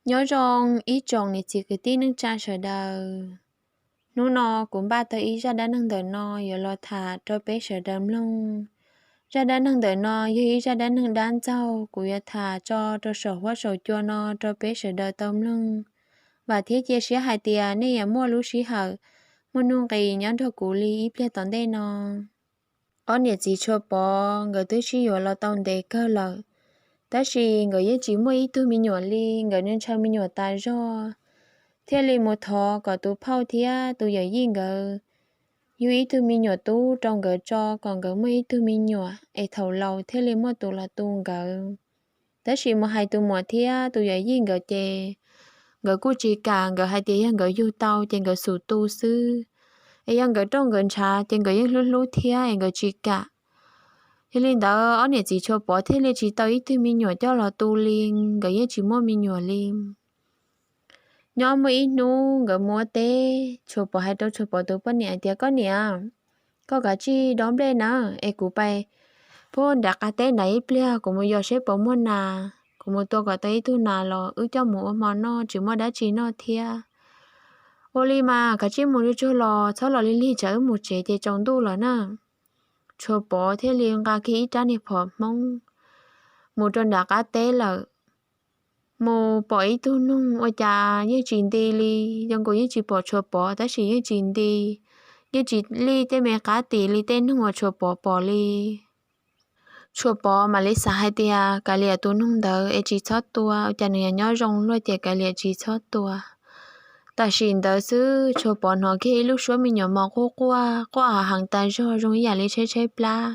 Nyob zoo ib tsoom niam txiv kwv tij neej tsa sawv daws. Hnub no kuv npaj tau ib zaj dab neeg ntawm no yuav los tham rau peb sawv daws mloog. Zaj dab neeg ntawm no yog ib zaj dab neeg dab ntxaug, kuv yuav tham tso rau saum huab saum cua no rau peb sawv daws tau mloog. Vam thiab cia siab hais tias nej yuav muaj lub sij hawm, muaj nuj nqis nyob nrog kuv li ib pliag tom ntej no. Ob niam txiv Tshuas Pov nkawd twb sib yuav los tau ntev kawg lawm, tab sis nkawd yeej tsis muaj ib tug me nyuam li. Nkawd ntshaw me nyuam tas zog, thiaj li mus thov kom tus phauj thiab tus yawm yij nkawd yug ib tug me nyuam tub rau nkawd tso kom nkawd muaj ib tug me nyuam es thaum laus thiaj li muaj tus los tu nkawd. Tab sis mus hais tus muam thiab tus yawm yij nkawd ces nkawd kuj tsis kam, nkawd hais tias yog nkawd yug tau ces nkawd xum tu xwb, es yog nkawd roj nkawd ntshav ces nkawd yeej hlub hlub thiab es nkawd tsis kam. Yog li ntawd ob niam txiv Tshuas Pov thiaj li tsis tau ib tug me nyuam coj los tu li, nkawd yeej tsis muaj me nyuam li. Nyob muaj ib hnub nkawd mus ua teb, Tshuas Pov hais rau Tshuas Pov tus poj niam hais tias, Koj niam, koj kav tsij dob nplej na, es kuv pais puag nram qab teb nrad ib pliag, kuv mus yos seb puas muaj nas, kuv mus tua kom tau ib tug nas los wb coj mus ua hmo noj, tsis muaj dab tsi noj thiab. Ua li mas kav tsij mus tsuag tsuag los, txhob los lig lig tsam wb mus tsev ces tsaus ntuj lawm na. Tshuas Pov thiaj li nqa kiag ib rab niag phom Hmoob mus rau nram qab teb lawm. Mus pom ib tug noog ua cas yeej tsis nti li, zoo nkaus yeej tsis pom Tshuas Pov tab sis yeej tsis nti, yeej tsis li tej me qab tis li tej noog uas Tshuas Pov pom li. Tshuas Pov mam li xav hais tias kav liam tus noog ntawd es tsis txhob tua, ua cas nws yuav nyob zoo luaj ces kav liam tsis txhob tua. Tam sim ntawd xwb Tshuas Pov hnov kiag ib lub suab me nyuam mos quaj quaj, quaj hav heev tas zog zoo ib yam li tshaib tshaib plab.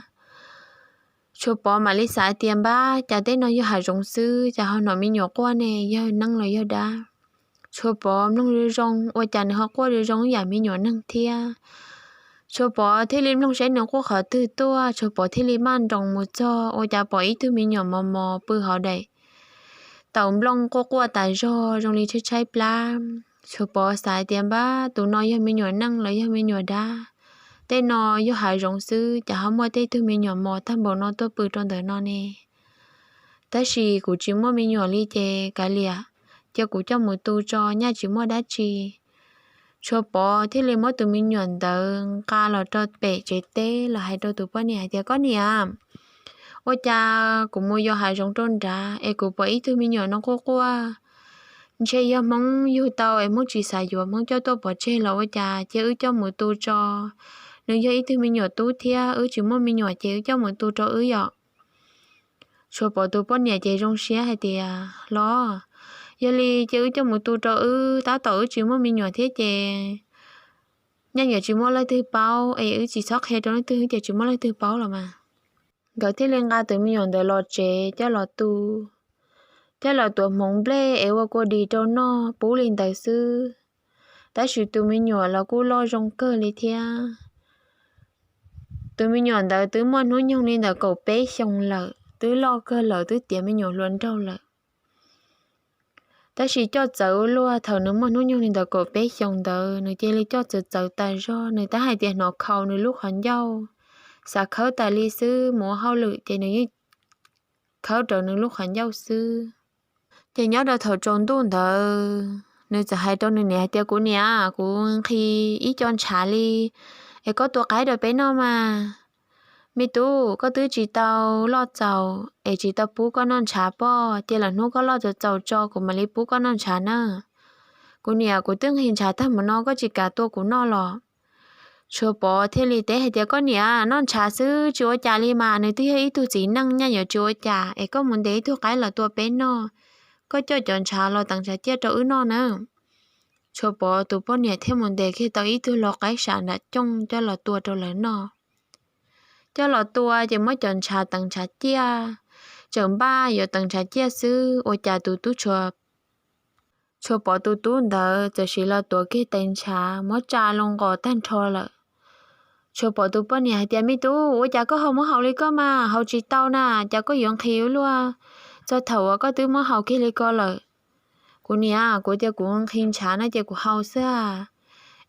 Tshuas Pov mam li xav hais tias npab, cas tej no yog hav zoov xwb, cas ho hnov me nyuam quaj ne, yog neeg los yog dab? Tshuas Pov mloog zoo zoo, ua cas nws ho quaj zoo zoo ib yam me nyuam neeg thiab. Tshuas Pov thiaj li mloog saib nws quaj qhov twg tuaj, Tshuas Pov thiaj li maj nroos mus txog, ua cas pom ib tug me nyuam mos mos pw hauv daim tauv nplooj quaj quaj tas zog zoo li tshaib tshaib plab. Tshuas Pov xav hais tias npab, tus no yog me nyuam neeg los yog me nyuam dab? Tej no yog hav zoov xwb, cas ho muaj tej tug me nyuam mos tag npaum no tuaj pw rau ntawm no ne? Tab sis kuv tsis muaj me nyuam li ces kav liam, cia kuv coj mus tu tso, nyaj tsis muaj dab tsi. Tshuas Pov thiaj li muab tus me nyuam ntawd nqa los rau pem tsev teb los hais rau tus poj niam hais tias, Koj niam, ua cas kuv mus yos hav zoov rau nrad es kuv pom ib tug me nyuam no quaj quaj, ntshe yog Hmoob yug tau es Hmoob tsis xav yuav, Hmoob coj tuaj pov tseg los ua cas, cia wb coj mus tu tso. Nws yog ib tug me nyuam tub thiab, wb tsis muaj me nyuam ces wb coj mus tu rau wb yom. Tshuas Pov tus poj niam ces zoo siab hais tias, Los, yog li cia wb coj mus tu rau wb, tab tom wb tsis muaj me nyuam thiab ces nyaj yuav tsis muaj leej twg paub, es wb tsis txhob qhia rau leej twg ces tsis muaj leej twg paub los mas. Nkawd thiaj li nqa tus me nyuam ntawd los tsev coj los tu, coj los tuav hmoov nplej es ua kua dis rau noj pub li ntawd xwb. Tab sis tus me nyuam los kuj loj zoo kawg li thiab. Tus me nyuam ntawd twb muaj hnub nyoog li ntawm kaum peb xyoos lawm, twb loj kawg lawm, twb tiav me nyuam hluas nraug lawm. Tab sis coj txawv ua luaj, thaum nws muaj hnub nyoog li ntawm kaum peb xyoos ntawd nws cia li coj txawv txawv tas zog, nws tab hais tias hnov khau nws lub qhov ncauj, xav khawb tas li xwb, mus ua hauj lwm ces nws yeej khawb rawv nws lub qhov ncauj xwb. Ces nyob rau thaum tsaus ntuj ntawd nws txawm hais rau nws niam hais tias, Kuv niam, kuv nqhis ib co ntshav li, es koj tua qaib rau peb noj mas. Me tub, koj twb tsis tau loj txaus es tsis tau pub koj noj ntshav pob, cia lwm hnub koj loj txaus txaus tso kuv mam li pub koj noj ntshav na. Kuv niam, kuv twb nqhis ntshav tag mus no koj tsis kam tua kuv noj los? Tshuas Pov thiaj li teb hais tias, Koj niam, noj ntshav xwb tsis ua cas li mas, nws twb yog ib tug txiv neej nyaj yuav tsis ua cas, es koj mus ntes ib tug qaib los tua peb noj, koj coj cov ntshav los teev ntshav ciaj rau wb noj na. Tshuas Pov tus poj niam thiaj mus ntes kiag tau ib tug lau qaib sam nram cooj coj los tua rau lawv noj. Coj los tua ces muab cov ntshav teev ntshav ciaj, tseem npaj yuav teev ntshav ciaj xwb, ua cas tus tub Tshuas, Tshuas Pov tus tub ntawd txawm siv los tuav kiag tais ntshav muab tsa loo nqos tag nrho lawm. Tshuas Pov tus poj niam hais tias, Me tub, ua cas koj ho muab haus li koj mas, haus tsis tau na, cas koj yuav nqhis ua luaj, txog thaum uas koj twb muab haus kiag li ko lawm? Kuv niam, kuv tias kuv nqhis ntshav no ces kuv haus xwb a,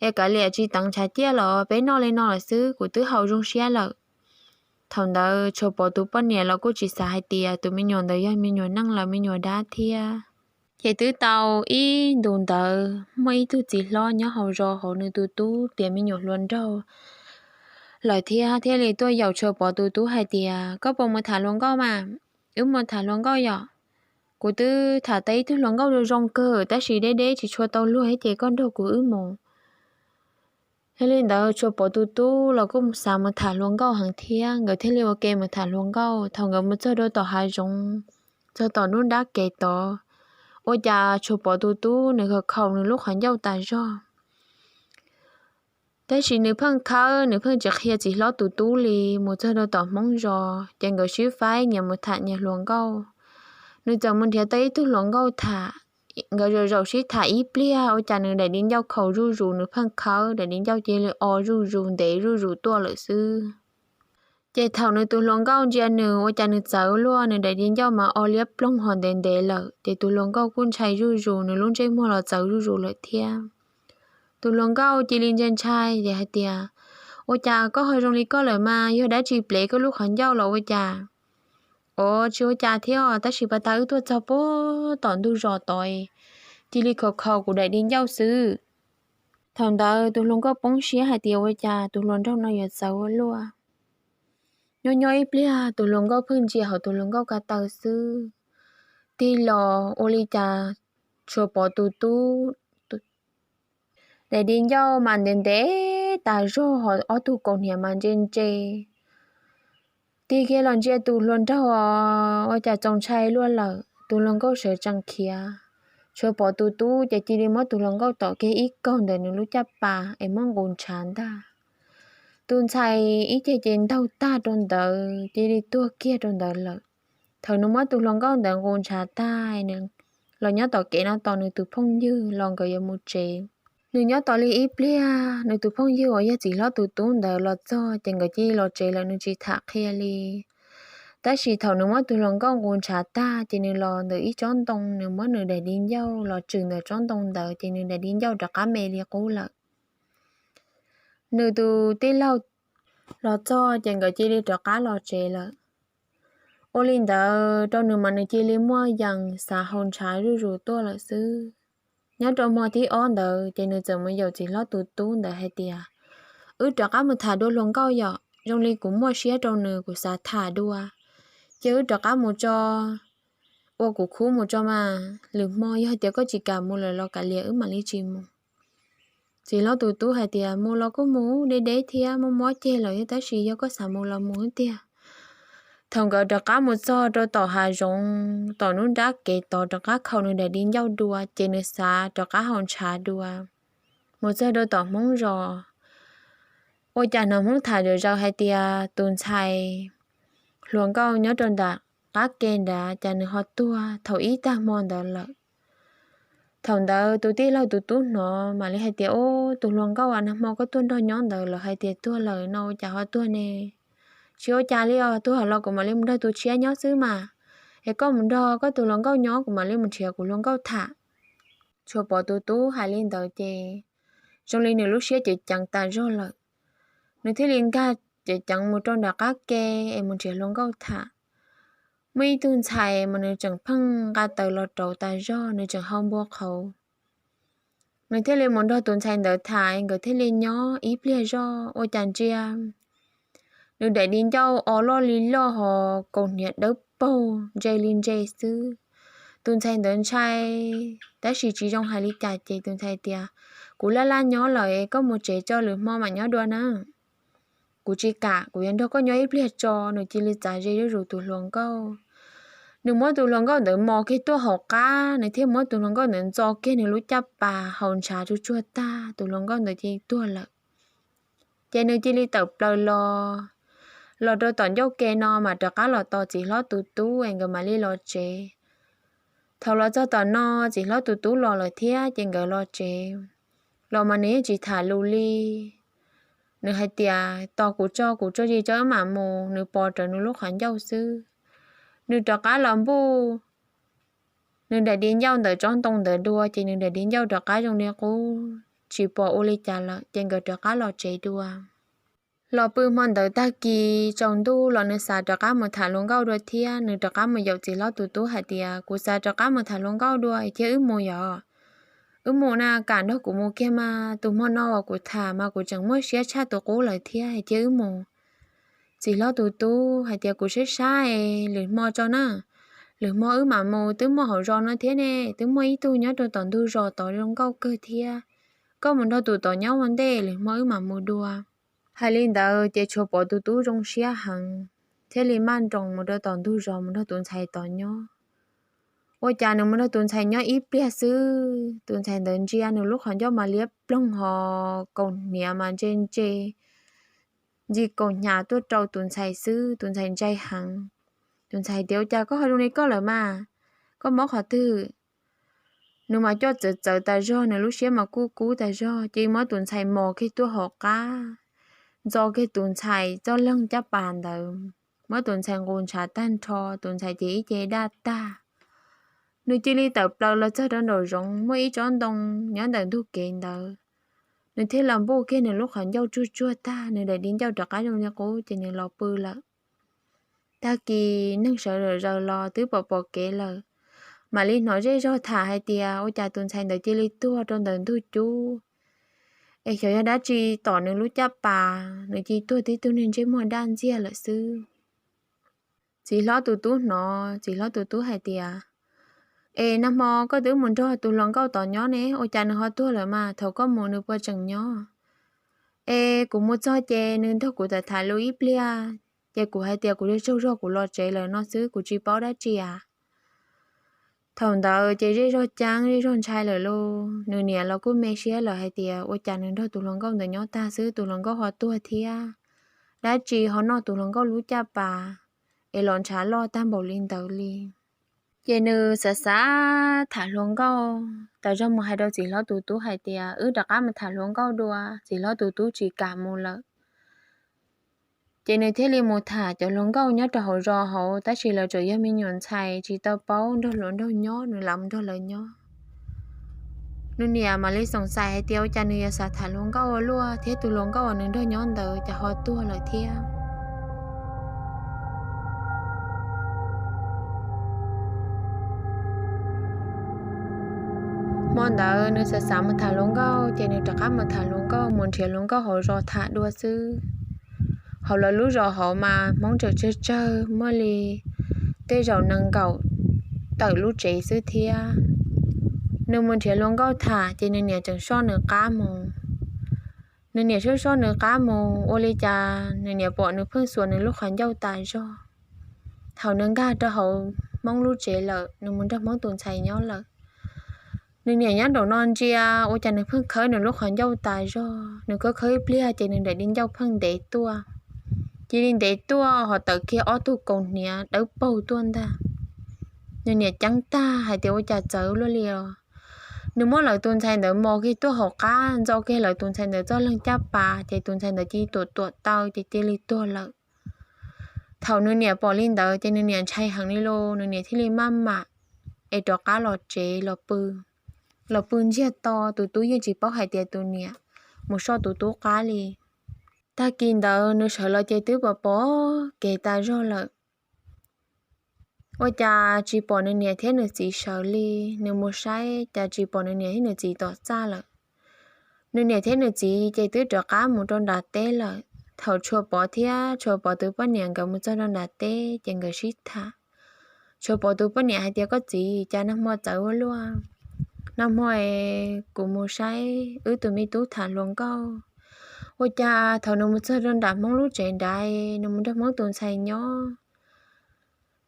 es kav liam tsis teev ntshav ciaj los peb noj li no lawm xwb, kuv twb haus zoo siab lawm. Thaum ntawd Tshuas Pov tus poj niam los kuj tsis xav hais tias tus me nyuam ntawd yog me nyuam neeg los me nyuam dab thiab. Ces twb tau ib ntus ntawd muaj ib tug txiv hlob nyob hauv zos hauv nws tus tub tiav me nyuam hluas nraug lawm thiab, thiaj li tuaj yaum Tshuas Pov tus tub hais tias, Koj puas mus tham hluas nkauj mas? Wb mus tham hluas nkauj yom. Kuv twb tham tau ib tug hluas nkauj zoo zoo kawg tab sis deb deb tsis tshua tau luag thiab ces koj nrog kuv wb mus. Yog li ntawd Tshuas Pov tus tub los kuj xav mus tham hluas nkauj heev thiab, nkawd thiaj li ua ke mus tham hluas nkauj. Thaum nkawd mus txog rau tom hav zoov, txog tom nruab nrab kev tod, ua cas Tshuas Pov tus tub nws khaus khaus nws lub qhov ncauj tas zog. Tab sis nws pheej khawb, nws pheej tsis qhia txiv hlob tus tub li. Mus txog rau tom Hmoob zos ces nkawd sib faib nyias mus tham nyias hluas nkauj. Nws txawm mus nrhiav tau ib tug hluas nkauj tham, nkawd zaum zaum sib tham ib pliag ua cas nws daim di ncauj khaus zuj zus, nws pheej khawb, daim di ncauj cia li o zuj zus ntev zuj zus tuaj lawm xwb. Ces thaum nws tus hluas nkauj ntsia nws ua cas nws txawv luaj, nws daim di ncauj mas o liab ploog ho ntev ntev lawm. Ces tus hluas nkauj kuj ntshai zuj zus, nws lub ntsej muag los txawv zuj zus lawm thiab. Tus hluas nkauj cia li ntshai ntshai ces hais tias, Ua cas koj ho zoo li koj lawm mas? Yog dab tsi plev koj lub qhov ncauj los ua cas? Os, tsis ua cas thiab, tab sis pas tas wb tuaj txog puag tom ntug zos tod, cia li khaus khaus kuv daim di ncauj xwb. Thaum ntawd tus hluas nkauj poob siab hais tias, Ua cas tus hluas nraug no yuav txawv ua luaj? Nyob nyob ib pliag tus hluas nkauj pheej ntsia hauv tus hluas nkauj ko taw xwb. Tig los ua li cas Tshuas Pov tus tub daim di ncauj mas ntev ntev tas zog, ob tug kaus hniav mas ntse ntse. Tig kiag los ntsia tus hluas nraug ua cas txaus ntshai luaj lawm. Tus hluas nkauj sawv tsees khiav, Tshuas Pov tus tub ces cia li muab tus hluas nkauj tom kiag ib kaug ntawm nws lub caj pas es muab nqus ntshav ntag. Tus ntxhais ib ce ces ntaug tag rau ntawd cia li tuag kiag rau ntawd lawm. Thaum nws muab tus hluas nkauj ntawd nqus ntshav tag, nws los nyob tom kev no tos nws tus phooj ywg los nkawd yuav mus tsev. Nws nyob tos li ib pliag, nws tus phooj ywg uas yog txiv hlob tus tub ntawd los txog ces nkawd cia li los tsev lawm, nws tsis tham qhia li. Tab sis thaum nws muab tus hluas nkauj nqus ntshav tag ces nws los ntawm ib tsob ntoo, nws muab nws daim di ncauj los tswm ntawm tsob ntoo ntawd ces nws daim di ncauj rov qab me li qub lawm. Nws tus tij laug los txog ces nkawd cia li rov qab los tsev lawm. Ua li ntawd rau nws mas nws cia li muaj yees xav haus ntshav zuj zus tuaj lawm xwb. Nyob rau hmo thib ob ntawd ces nws txawm mus yaum txiv hlob tus tub ntawd hais tias, Wb rov qab mus tham dua hluas nkauj yom, zoo li kuv muaj siab rau nws kuv xav tham dua. Ces wb rov qab mus tso, ua kuv khub mus tso mas, lwm hmo yog tias koj tsis kam mus lawm los kav liam wb mam li tsis mus. Txiv hlob tus tub hais tias, Mus los kuj mus, deb deb thiab mob mob ceg lawm thiab, tab sis yog koj xav mus los mus tiag. Thaum nkawd rov qab mus txog rau tom hav zoov, tom nruab nrab kev tod rov qab khaus nws daim di ncauj dua ces nws xav rov qab haus ntshav dua. Mus txog rau tom Hmoob zos, ua cas hnov Hmoob tham zom zaws hais tias tus ntxhais hluas nkauj nyob rau nram qab ke nrad cas nws ho tuag thaum ib tag hmo ntawd lawm. Thaum ntawd tus tij laug tus tub hnov mam li hais tias, Ub, tus hluas nkauj as, nag hmo koj tuaj nrog nyob ntawd lawv hais tias tuag lawm no ua cas ho tuag ne? Tsis ua cas li os, tuag los kuv mam li mus nrog tus tshiab nyob xwb mas. Es koj mus nrog koj tus hluas nkauj nyob, kuv mam li mus nrhiav kuv hluas nkauj tham. Tshuav Pov tus tub hais li ntawd ces zoo li nws lub siab ceev ceev tas zog lawm. Nws thiaj li nkag ceev ceev mus rau nram qab ke es mus nrhiav hluas nkauj tham. Muaj ib tug ntxhais mas nws tseem pheej nqa taws los rauv tas zog, nws tseem hau npua qhauv. Nws thiaj li mus nrog tus ntxhais ntawd tham, nkawd thiaj li nyob ib pliag zog ua cas ntsia nws daim di ncauj o loj li loj ho kaus hniav dawb paug ntse li ntse xwb. Tus ntxhais ntawd ntshai, tab sis tsis zoo hais li cas ces tus ntxhais tias, Kuv laj laj nyob lawm, koj mus tsev tso, lwm hmo mam nyob dua na. Kuv tsis kam, kuv yuav nrog koj nyob ib pliag tso. Nws cia li txav ze zuj zus tus hluas nkauj. Nws muab tus hluas nkauj ntawd mos kiag tuaj hauv qab, nws thiaj muab tus hluas nkauj ntawd ntxo kiag nws lub caj pas haus ntshav tsuag tsuag tag, tus hluas nkauj ntawd cia li tuag lawm. Ces nws cia li tawm plaws los, los rau tom ncauj ke no mas rov qab los tos txiv hlob tus tub es nkawd mam li los tsev. Thaum los txog tom no txiv hlob tus tub los lawm thiab ces nkawd los tsev. Los mas nws yeej tsis tham lus li. Nws hais tias, Tos kuv tso, kuv tso zis tso wb mam mus. Nws pos rawv nws lub qhov ncauj xwb. Nws rov qab los npuj nws daim di ncauj ntawm tsob ntoo ntawd dua ces nws daim di ncauj rov qab zoo li qub, tsis pom ua li cas lawm ces nkawd rov qab los tsev dua. Los pw hmo ntawd tag kis tsaus ntuj los nws xav rov qab mus tham hluas nkauj dua thiab. Nws rov qab mus yaum txiv hlob tus tub hais tias, Kuv xav rov qab mus tham hluas nkauj dua, cia wb mus yom. Wb mus na, kam nrog kuv mus kiag mas, tus hmo no uas kuv tham mas kuv tseem muaj siab tshaj tus qub lawm thiab, cia wb mus. Txiv hlob tus tub hais tias, Kuv saib saib, lwm hmo tso na, lwm hmo wb mam mus, twb muaj hauv zos no thiab ne, twb muaj ib tug nyob rau tom ntug zos tod zoo nkauj kawg thiab. Koj mus nrog tus tod nyob ua ntej, lwm hmo wb mam mus dua. Hais li ntawd ces Tshuav Pov tus tub zoo siab heev, thiaj li maj nroos mus rau tom ntug zos mus nrog tus ntxhais tod nyob. Ua cas nws mus nrog tus ntxhais nyob ib pliag xwb, tus ntxhais ntawd ntsia nws lub qhov ncauj mas liab ploog hos kaus hniav mas ntse ntse, ntxi kaus hnyav tuaj rau tus ntxhais xwb, tus ntxhais ntshai heev. Tus ntxhais tias, Ua cas koj ho zoo li koj lawm mas, koj mob qhov twg? Nws mas coj txawv txawv tas zog, nws lub siab mas kuj kub tas zog, ces muab tus ntxhais mos kiag tuaj hauv qab, ntxo kiag tus ntxhais txoj leeg caj pas ntawd, muab tus ntxhais nqus ntshav tag nrho, tus ntxhais ces ib ce daj tag. Nws cia li tawm plaws los txog rau nraum zoov, muaj ib tsob ntoo nyob ntawm ntug kev ntawd. Nws thiaj los npuj kiag nws lub qhov ncauj tsuag tsuag tag, nws daim di ncauj rov qab zoo li qub ces nws los pw lawm. Tag kis neeg sawv daws zaws los twb pom pom kev lawm, mam li hnov zej zog tham hais tias, Ua cas tus ntxhais ntawd cia li tuag rau ntawm ntug cub? Es xyov yog dab tsi tom nws lub caj pas, nws cia li tuag tib tug niag ntsej muag daj ntxiag lawm xwb. Txiv hlob tus tub hnov, txiv hlob tus tub hais tias, Es nag hmo koj twb mus nrog tus hluas nkauj tod nyob ne, ua cas nws ho tuag lawm mas, thaum koj mus nws puas tseem nyob? Es kuv mus txog ces nws nrog kuv tham tham lus ib pliag, ces kuv hais tias kuv tsaug zog kuv los tsev lawm no xwb, kuv tsis paub dab tsi as. Thaum ntawd ces zej zog ceeb zej zog ntshai lawm lauj, nws niam los kuj me siab lawm hais tias, Ua cas nws nrog tus hluas nkauj ntawd nyob tag xwb tus hluas nkauj ho tuag thiab? Dab tsi ho noj tus hluas nkauj lub caj pas es los ntshav loj tag npaum li ntawd li? Ces nws xav xav tham hluas nkauj tas zog mus hais rau txiv hlob tus tub hais tias, Wb rov qab mus tham hluas nkauj dua. Txiv hlob tus tub tsis kam mus lawm. Ces nws thiaj li mus tham cov hluas nkauj nyob rau hauv zos hauv, tab sis lawv tseem yog me nyuam ntxhais tsis tau paub nrog hluas nraug nyob, nws lam mus nrog lawv nyob. Nws niam mam li xoom xaim hais tias, Ua cas nws yuav xav tham hluas nkauj ua luaj thiab, tus hluas nkauj uas nws nrog nyob ntawd cas ho tuag lawm thiab? Hmo ntawd nws xav xav mus tham hluas nkauj, ces nws rov qab mus tham hluas nkauj, mus nrhiav hluas nkauj hauv zos tham dua xwb. Hauv lawv lub zos hauv mas Hmoob tseem tsawg tsawg, muaj li tej zaum nees nkaum tawm lub tsev xwb thiab. Nws mus nrhiav hluas nkauj tham, ces nws niam tseem soj nws qab mus. Nws niam soj soj nws qab mus, ua li cas nws niam pom nws pheej xuas nws lub qhov ncauj tas zog. Thaum nws nkag rau hauv Hmoob lub tsev lawm, nws mus nrog Hmoob tus ntxhais nyob lawm. Nws niam nyob nraum no ntsia, ua cas nws pheej khawb nws lub qhov ncauj tas zog. Nws khawb khawb ib pliag ces nws daim di ncauj pheej ntev tuaj. Cia li ntev tuaj ho tawm kiag ob tug kaus hniav dawb paug tuaj ntag. Nws niam ceeb tag hais tias, Ua cas txawv luaj li os? Nws muab lawv tus ntxhais ntawd mos kiag tuaj hauv qab, ntxo kiag lawv tus ntxhais ntawd txoj leeg caj pas, ces tus ntxhais ntawd cia li tuam tuam taw ces cia li tuag lawm. Thaum nws niam pom li ntawd ces nws niam ntshai heev li los, nws niam thiaj li maj mam es rov qab los tsev los pw. Los pw ntsiag to, tus tub yeej tsis paub hais tias tus niam mus soj tus tub qab li. Tag kis ntawd nws sawv los ces twb pom pom kev tas zog lawm. Ua cas tsis pom nws niam thiab nws txiv sawv li. Nws mus saib cas tsis pom nws niam thiab nws txiv tom txaj lawm. Nws niam thiab nws txiv ces twb rov qab mus rau nram teb lawm. Thaum Tshuav Pov thiab Tshuav Pov tus poj niam nkawd mus txog rau nram teb ces nkawd sib tham. Tshuav Pov tus poj niam hais tias, Koj txiv, cas nag hmo txawv ua luaj? Nag hmo es kuv mus saib wb tus me tub tham hluas nkauj, ua cas thaum nws mus txog rau nram Hmoob lub tsev nrad, nws mus nrog Hmoob tus ntxhais nyob.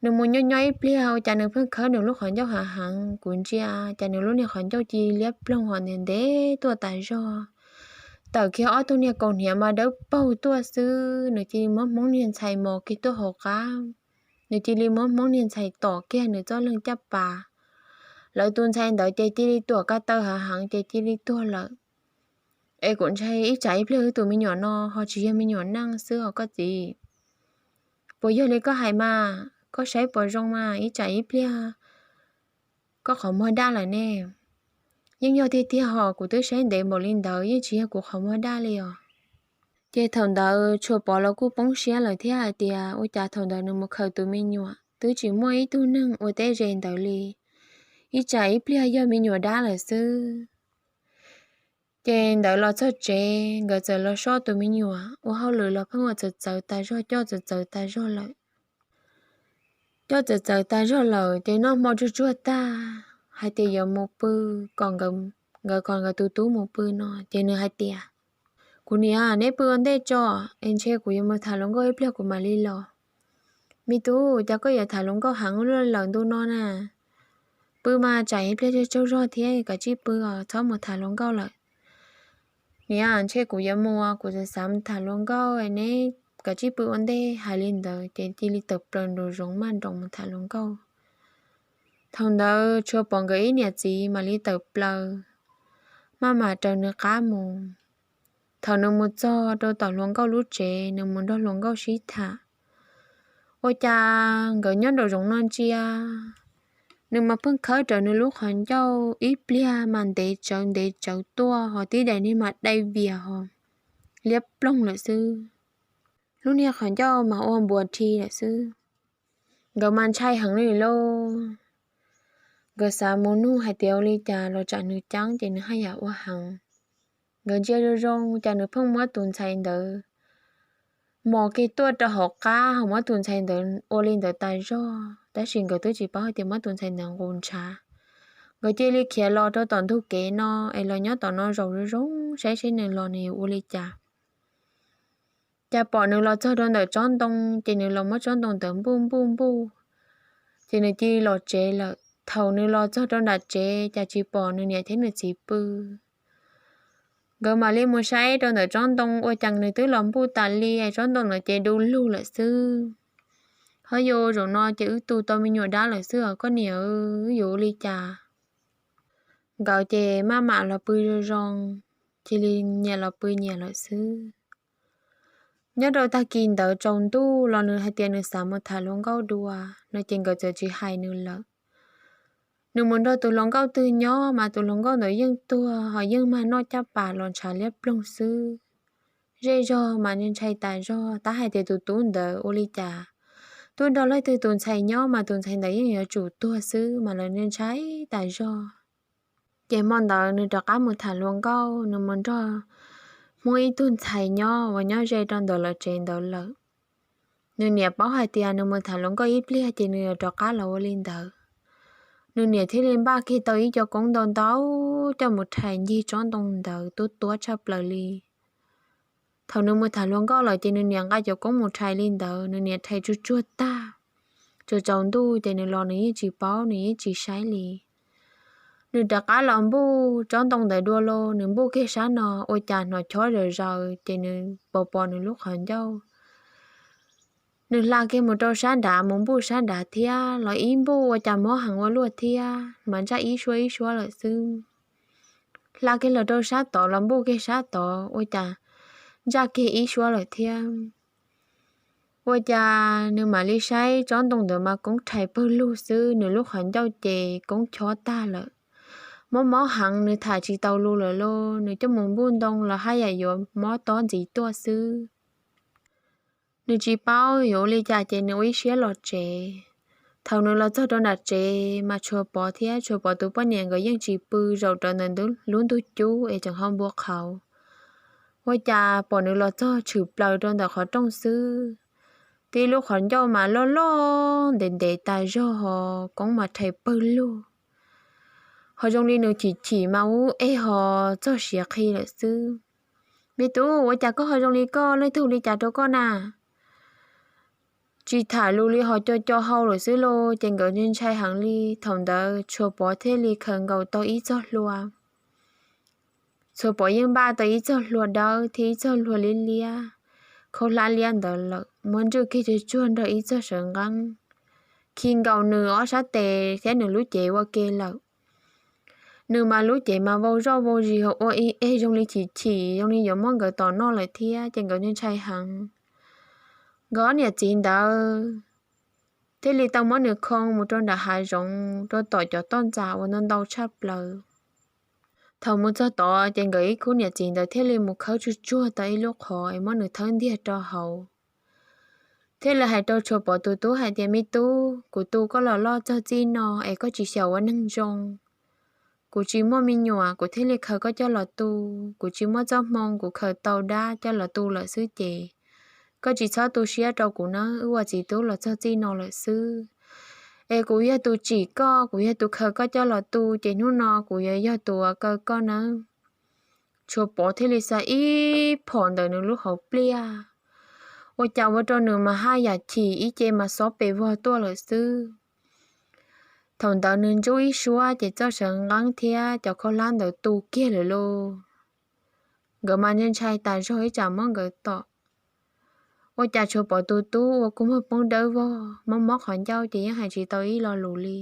Nws mus nyob nyob ib pliag ua cas nws pheej khawb nws lub qhov ncauj heev heev, kuv ntsia cas nws lub niag qhov ncauj cia li liab ploog ho ntev ntev tuaj tas zog. Tawm kiag ob tug niag kaus hniav mas dawb paug tuaj xwb, nws cia li muab Hmoob niag ntxhais mos kiag tuaj hauv qab. Nws cia li muab Hmoob niag ntxhais tom kiag nws txoj leeg caj pas. Lawv tus ntxhais ntawd ces cia li tuam ka taw heev heev ces cia li tuag lawm. Es kuv ntshai ib tsam ib pliag wb tus me nyuam no ho tsis yog me nyuam neej xwb os koj txiv. Puas yog li koj hais mas, koj saib puas zoo mas, ib tsam ib pliag koj qhov muag daj lawm ne. Yeej yog tiag tiag hos, kuv twb saib ntev npaum li ntawd yeej tsis yog kuv qhov muag daj li os. Ces thaum ntawd Tshua Pov los kuj poob siab lawm thiab hais tias ua cas thaum ntawd nws mus khaws tus me nyuam twb tsis muaj ib tug neeg ua teb ze ntawd li, ib tsam ib pliag yog me nyuam dab lawm xwb. Ces ntawd los txog tsev, nkawd txawm los soj tus me nyuam ua hauj lwm los pheej ua txawv txawv tas zog, coj txawv txawv tas zog lawm. Coj txawv txawv tas zog lawm ces noj hmo tsuag tsuag tag hais tias yuav mus pw, kom nkawd, nkawd kom nkawd tus tub mus pw no ces nws hais tias, Kuv niam, neb pw ua ntej tso, es ntshe kuv yuav mus tham hluas nkauj ib pliag kuv mam li los. Me tub, cas koj yuav tham hluas nkauj heev ua luaj lawm ntu no na? Pw mas tsam ib pliag tsaug zog thiab, kav tsij pw os, txhob mus tham hluas nkauj lawm. Niam, ntshe kuv yuav mus, kuv xav xav mus tham hluas nkauj, neb kav tsij pw ua ntej. Hais li ntawd ces cia li tawm plaws nraum zoov maj nroos mus tham hluas nkauj. Thaum ntawd Tshua Pov nkawd ib niam txiv mam li tawm plaws, maj mam raws nws qab mus. Thaum nws mus txog rau tom hluas nkauj lub tsev, nws mus nrog hluas nkauj sib tham. Ua cas nkawd nyob nraum zoov no ntsia, nws mas pheej khawb rawv nws lub qhov ncauj ib pliag mas ntev tsawv ntev tsawv tuaj, ho tib daim niag mas dai vias ho liab ploog lawm xwb. Lub niag qhov ncauj mas ua npuas rhi lawm xwb. Nkawd mas ntshai heev li lauj. Nkawd xav mus nug hais tias ua li cas los tsam nws ceeb ces nws haj yam ua heev. Nkawd ntsia zoo zoo cas nws pheej muab tus ntxhais ntawd mos kiag tuaj rau hauv qab, ho muab tus ntxhais ntawd ua li ntawd tas zog, tab sis nkawd twb tsis paub hais tias muab tus ntxhais ntawd nqus ntshav. Nkawd cia li khiav los rau tom ntug kev no es los nyob tom no zaum zoo zoo saib seb nws los nws yuav ua li cas. Cas pom nws los txog rau ntawm tsob ntoo, ces nws los muab tsob ntoo ntawd npuj npuj npuj, ces nws cia li los tsev lawm. Thaum nws los txog rau nram tsev cas tsis pom nws niam thiab nws txiv pw. Nkawd mam li mus saib rau ntawm tsob ntoo, ua cas nws twb los npuj tas li, tsob ntoo ntawd ces du lug lawm xwb. Ho yus zaum no ces wb tu tau me nyuam dab lawm xwb os koj niam, wb yuav ua li cas? Nkawd ces maj mam los pw zoo zoo, cia li nyias los pw nyias lawm xwb. Nyob rau tag kis ntawd tsaus ntuj los nws hais tias nws xav mus tham hluas nkauj dua no ces nkawd txawm tsis hais nws lawm. Nws mus nrog tus hluas nkauj twg nyob mas tus hluas nkauj ntawd yeej tuag ho yeej mag noj caj pas los ntshav liab ploog xwb. Zej zog mas ntshai tas zog, tab hais tias tus tub ntawd ua li cas, tuaj nrog leej twg tus ntxhais nyob mas tus ntxhais ntawd yeej yuav tsum tuag xwb mas lawv ntshai tas zog. Ces hmo ntawd nws rov qab mus tham hluas nkauj, nws mus nrog Hmoob ib tug ntxhais nyob uas nyob ze rau ntawm lawv tsev ntawd lawm. Nws niam paub hais tias nws mus tham hluas nkauj ib pliag ces nws yuav rov qab los ua li ntawd. Nws niam thiaj li npaj kiag tau ib co koob ntau ntau coj mus rhais ncig tsob ntoo ntawd tuab tuab tshaj plaws li. Thaum nws mus tham hluas nkauj lawm ces nws niam nqa cov koob mus rhais li ntawd, nws niam rhais tsuag tsuag tag, tsaus tsaus ntuj ces nws los nws yeej tsis paub, nws yeej tsis saib li. Nws rov qab los npuj tsob ntoo ntawd dua los nws npuj kiag sab no ua cas hnov chob zawm zaws ces nws pom pom nws lub qhov ncauj. Nws hla kiag mus rau sab nrad mus npuj sab nrad thiab los ib npuj ua cas mob heev ua luaj thiab mas ntsaj ib suab ib suab lawm xwb. Hla kiag los rau sab tod los npuj kiag sab tod ua cas ntsaj kiag ib suab lawm thiab. Ua cas nws mam li saib tsob ntoo ntawd mas koob rhais pawg lug xwb, nws lub qhov ncauj ces koob chob tag lawm. Mob mob heev nws tham tsis tau lus lawm lauj, nws coj mus npuj ntoo los haj yam yuav mob tob ntxiv tuaj xwb. Nws tsis paub yuav ua li cas ces nws ua ib siab los tsev. Thaum nws los txog rau nram tsev mas Tshua Pov thiab Tshua Pov tus poj niam nkawd yeej tsis pw, zaum rau ntawm lub ntug cub es tseem hau npua qhauv. Ua cas pom nws los txog tshwm plaws rau ntawm qhov rooj xwb, tib lub qhov ncauj mas loj loj ntev ntev tas zog ho koob mas rhais pawg lug. Ho zoo li nws chim chim mas ub ej ho txog siav qhi lawm xwb. Me tub, ua cas koj ho zoo li koj, leej twg ua li cas rau koj na? Tsis tham lus li ho co co hau lawm xwb lauj. Ces nkawd ntshai heev li. Thaum ntawd Tshua Pov thiaj li khaws nkaus tau ib txoj hlua. Tshua Pov yeej npaj tau ib txoj hlua dawb thiab ib txoj hlua liab liab, khaub hlab liab ntawd lawm, muab ntswj kiag tsuag tsuag nrog ib txoj sawv nqeeb, khi nkaus nws ob sab tes thiab nws lub cev ua ke lawm. Nws mas lub cev mas vau zoj vau zis ua ib ej zoo li chim chim zoo li yuav muab nkawd tom noj lawm thiab ces nkawd ntshai heev. Nkawd ob niam txiv ntawd thiaj li tau muab nws khoo mus rau nram hav zoov rau tom cov toj ntxas uas ntau ntau tshaj plaws. Thaum mus txog tod ces nkawd ib khub niam txiv ntawd thiaj li mus khawb tsuag tsuag tau ib lub qhov es muab nws thawb ntiag rau hauv, thiaj li hais rau Tshuas Pov tus tub hais tias, Me tub, kuv tu koj los loj txog txij no es koj tsis xyaum ua neeg zoo. Kuv tsis muaj me nyuam kuv thiaj li khaws koj coj los tu. Kuv tsis muaj txoj hmoo, kuv khaws tau dab coj los tu lawm xwb ces koj tsis txhob tu siab rau kuv nawb, wb ua txiv tub los txog txij no lawm xwb. Es kuv yog tus tsim koj, kuv yog tus khaws koj coj los tu, ces hnub no kuv yuav yog tus uas kaw koj nawb. Tshuas Pov thiaj li xa ib phom ntawm nws lub hauv pliaj, ua cas ua rau nws mas haj yam chim ib ce mas xob pes vog tuaj lawm xwb. Thaum ntawd nws ntsuj ib suab ces txoj saw nqeeb thiab cov khaub hlab ntawd tu kiag lawm lauj. Nkawd mas ntshai ntshai tas zog ib tsam muab nkawd tom. Ua cas Tshuas Pov tus tub ua kua muag poob dawb vog, mob mob qhov ncauj ces yeej hais tsis tau ib lo lus li.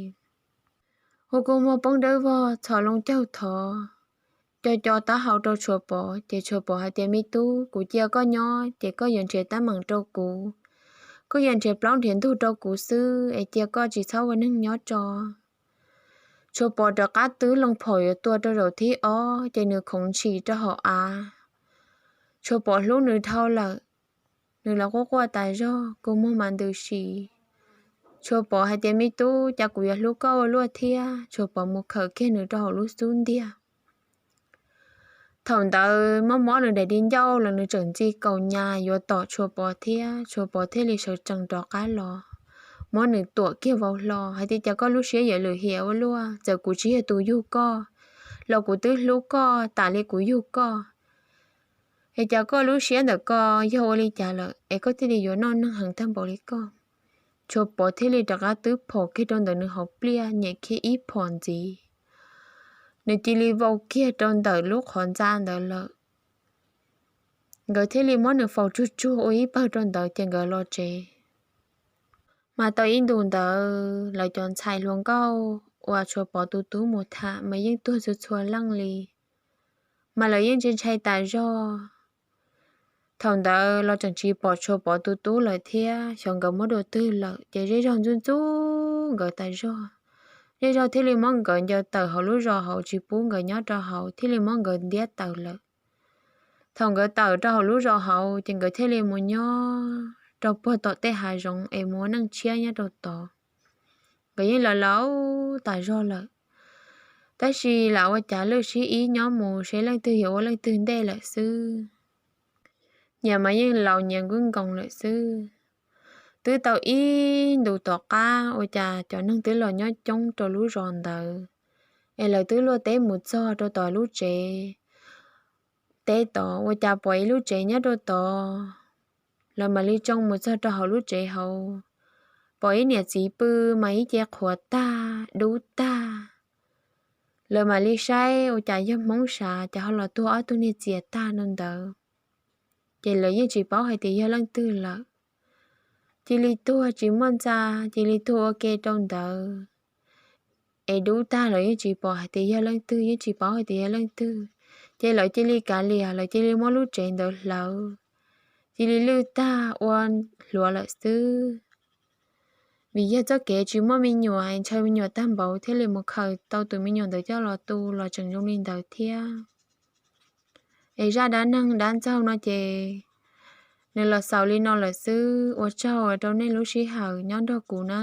Ua kua muag poob dawb vog txhos loo caug thov, co co taub hau rau Tshuas Pov ces Tshuas Pov hais tias, Me tub, kuv cia koj nyob ces koj yuav nrhiav teeb meem rau kuv, koj yuav nrhiav plaub nrhiav ntug rau kuv xwb es cia koj tsis txhob ua neeg nyob tso. Tshuas Pov rov qab twb loo phom yuav tua rau zaum thib ob ces nws khoov ntshis rau hauv av. Tshuas Pov hlub nws dhau lawm, nws los quaj quaj tas zog, kua muag mas ntws si. Tshuas Pov hais tias, Me tub, cas kuv yuav hlub koj ua luaj thiab. Tshuas Pov mus khawm kiag nws rau hauv lub xub ntiag. Thaum ntawd mob mob nws daim di ncauj los nws tseem ntxi kaus nyas yuav tom Tshuas Pov thiab, Tshuas Pov thiaj li sawv tsees rov qab los, muab nws tuam kiag vau hlo hais tias, Cas koj lub siab yuav lwm hiam ua luaj, txawm kuv tsis yog tus yug koj los kuv twb hlub koj tas li kuv yug koj. Es cas koj lub siab ntawm ko yog ua li cas lawm es koj thiaj li yuav noj neeg heev tag npaum li koj? Tshuas Pov thiaj li rov qab twb phom kiag rau ntawm nws hauv pliaj, nyem kiag ib phom ntxiv, nws cia li vau kiag rau ntawm lub qhov ntxa ntawd lawm. Nkawd thiaj li muab nws faus tsuag tsuag ua ib pawg rau ntawd ces nkawd los tsev. Mas tau ib ntus ntawd lawv cov ntxhais hluas nkauj uas Tshuas Pov tus tub mus tham mas yeej tuag txhua txhua leej li, mas lawv yeej ntshai ntshai tas zog. Thaum ntawd los tseem tsis pom Tshuas Pov tus tub lawm thiab, xyov nkawd muab dua twg lawm ces zej zog ntxub ntxub nkawd tas zog. Zej zog thiaj li muab nkawd ncaws tawm hauv lub zos hauv tsis pub nkawd nyob rau hauv, thiaj li muab nkawd ntiab tawm lawm. Thaum nkawd tawm rau hauv lub zos hauv ces nkawd thiaj li mus nyob rau puag tom tej hav zoov es mus ua neej tshiab nyob rau tod. Nkawd yeej laus laus tas zog lawm, tab sis lam ua cav lwj sib ib nyob mus seb leej twg yuav ua leej twg ntej lawm xwb. Nyias mas yeej laus nyias nkuj nkoos lawm xwb. Twb tau ib ntus tom qab ua cas cov neeg twb los nyob coob rau lub zos ntawd, es lawv twb luaj teb mus txog rau tom lub tsev teb tod, ua cas pom ib lub tsev nyob rau tod. Lawv mam li tsoo mus txog rau hauv lub tsev hauv, pom ib niam txiv pw mas ib ce qhuav tag dub tag. Lawv mam li saib ua cas yog Hmoob sav cas ho los tuag ob tug niag txias tag no ntawd. Ces lawv yeej tsis paub hais tias yog leej twg lawm. Cia li tuag tsis muaj ntxa, cia li tuag ua ke rau ntawd. Es dub tag lawv yeej tsis pom hais tias yog leej twg, yeej tsis paub hais tias yog leej twg. Ces lawv cia li kav liam, lawv cia li muab lub tsev ntawd hlawv, cia li lwj tag ua hluav lawm xwb. Vim yog txoj kev tsis muaj me nyuam, ntshaw me nyuam tag npaum thiaj li mus khaws tau tus me nyuam ntawd coj los tu los tseem zoo li ntawd thiab. Es zaj dab neeg dab ntxaug no ces nws los xaus li no lawm xwb. Ua tsaug rau nej lub sij hawm nyob nrog kuv na.